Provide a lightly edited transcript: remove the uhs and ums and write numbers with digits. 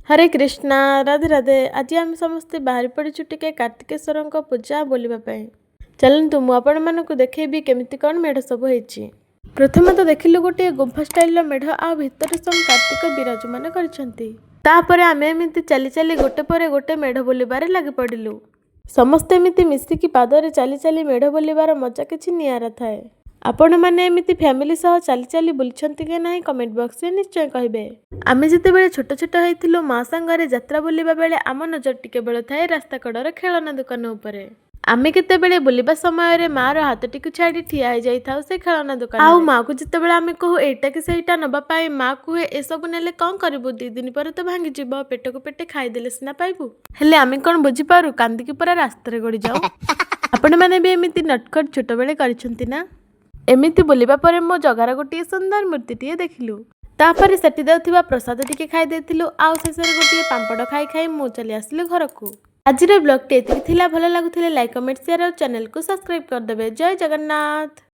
ହରେ କୃଷ୍ଣା, ରାଧେ ରାଧେ। ଆଜି ଆମେ ସମସ୍ତେ ବାହାରି ପଡ଼ିଛୁ ଟିକେ କାର୍ତ୍ତିକେଶ୍ୱରଙ୍କ ପୂଜା ବୁଲିବା ପାଇଁ। ଚାଲନ୍ତୁ, ମୁଁ ଆପଣମାନଙ୍କୁ ଦେଖେଇବି କେମିତି କ'ଣ ମେଢ଼ ସବୁ ହେଇଛି। ପ୍ରଥମେ ତ ଦେଖିଲୁ ଗୋଟିଏ ଗୁମ୍ଫା ଷ୍ଟାଇଲର ମେଢ଼ ଆଉ ଭିତରେ ସବୁ କାର୍ତ୍ତିକ ବିରାଜମାନ କରିଛନ୍ତି। ତାପରେ ଆମେ ଏମିତି ଚାଲି ଚାଲି ଗୋଟେ ପରେ ଗୋଟେ ମେଢ଼ ବୁଲିବାରେ ଲାଗି ପଡ଼ିଲୁ। ସମସ୍ତେ ଏମିତି ମିଶିକି ପାଦରେ ଚାଲି ଚାଲି ମେଢ଼ ବୁଲିବାର ମଜା କିଛି ନିଆରା ଥାଏ। ଆପଣମାନେ ଏମିତି ଫ୍ୟାମିଲି ସହ ଚାଲି ଚାଲି ବୁଲିଛନ୍ତି କି ନାହିଁ, କମେଣ୍ଟ ବକ୍ସରେ ନିଶ୍ଚୟ କହିବେ। ଆମେ ଯେତେବେଳେ ଛୋଟ ଛୋଟ ହେଇଥିଲୁ, ମା ସାଙ୍ଗରେ ଯାତ୍ରା ବୁଲିବା ବେଳେ ଆମ ନଜରଟି କେବଳ ଥାଏ ରାସ୍ତା କଡ଼ର ଖେଳନା ଦୋକାନ ଉପରେ। ଆମେ କେତେବେଳେ ବୁଲିବା ସମୟରେ ମାର ହାତଟିକୁ ଛାଡ଼ି ଠିଆ ହେଇଯାଇଥାଉ ସେ ଖେଳନା ଦୋକାନ। ଆଉ ମାକୁ ଯେତେବେଳେ ଆମେ କହୁ ଏଇଟା କି ସେଇଟା ନେବା ପାଇଁ, ମା କୁହେ, "ଏସବୁ ନେଲେ କ'ଣ କରିବୁ? 2 ଦିନ ପରେ ତ ଭାଙ୍ଗିଯିବ। ପେଟକୁ ପେଟେ ଖାଇଦେଲେ ସିନା ପାଇବୁ।" ହେଲେ ଆମେ କ'ଣ ବୁଝିପାରୁ? କାନ୍ଦିକି ପୁରା ରାସ୍ତାରେ ଗଡ଼ି ଯାଉ। ଆପଣମାନେ ବି ଏମିତି ନଟଖଟ ଛୋଟବେଳେ କରିଛନ୍ତି ନା? ଏମିତି ବୁଲିବା ପରେ ମୋ ଜଗାର ଗୋଟିଏ ସୁନ୍ଦର ମୂର୍ତ୍ତିଟିଏ ଦେଖିଲୁ। ତାପରେ ସେଠି ଦେଉଥିବା ପ୍ରସାଦ ଟିକେ ଖାଇ ଦେଇଥିଲୁ। ଆଉ ଶେଷରେ ଗୋଟିଏ ପାମ୍ପଡ଼ ଖାଇ ଖାଇ ମୁଁ ଚାଲି ଆସିଲି ଘରକୁ। ଆଜିର ବ୍ଲଗଟି ଏତିକି ଥିଲା। ଭଲ ଲାଗୁଥିଲେ ଲାଇକ୍, କମେଣ୍ଟ, ସେୟାର ଆଉ ଚ୍ୟାନେଲକୁ ସବସ୍କ୍ରାଇବ୍ କରିଦେବେ। ଜୟ ଜଗନ୍ନାଥ।